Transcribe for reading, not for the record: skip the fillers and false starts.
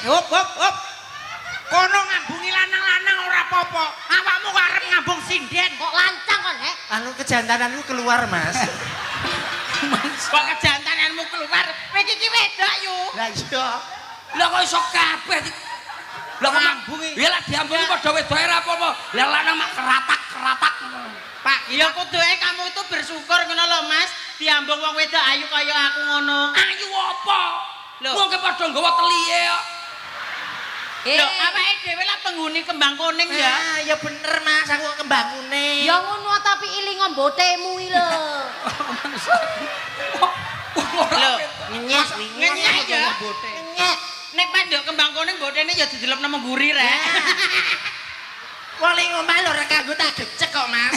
Hop hop hop. Kono ngambungi lanang-lanang ora apa-apa. Awakmu kok arep ngambung sinden. Kok lancang kon, Hek? Anu, kejantananku keluar, Mas. Kok kejantananmu keluar? Kowe iki wedok yu. Lah iya. Lah kok iso kabeh? Lah kok Ngambungi. Ya lah diambungi padha wedoke ora apa-apa. Lah lanang mak keratak-keratak. Pak, ya kuduke kamu itu bersyukur ngono lho, Mas. Diambung wong wedok ayu kaya aku ngono. Ayu apa? Lho. Wong ke padha nggawa teliye kok. Eh, Lho, awake dhewe lah penghuni kembang kuning ya. Ah, ya bener, Mas, aku kok kembang kuning. Ya ngono, tapi iling mbotemu iki lho. Lho, Ngenyek, ngenyek ya. Ngenyek. Nek pandok kembang kuning mbotene ya didelep nang mburi, rek. Wong ning omah lho ora kanggo tak gecek kok, Mas.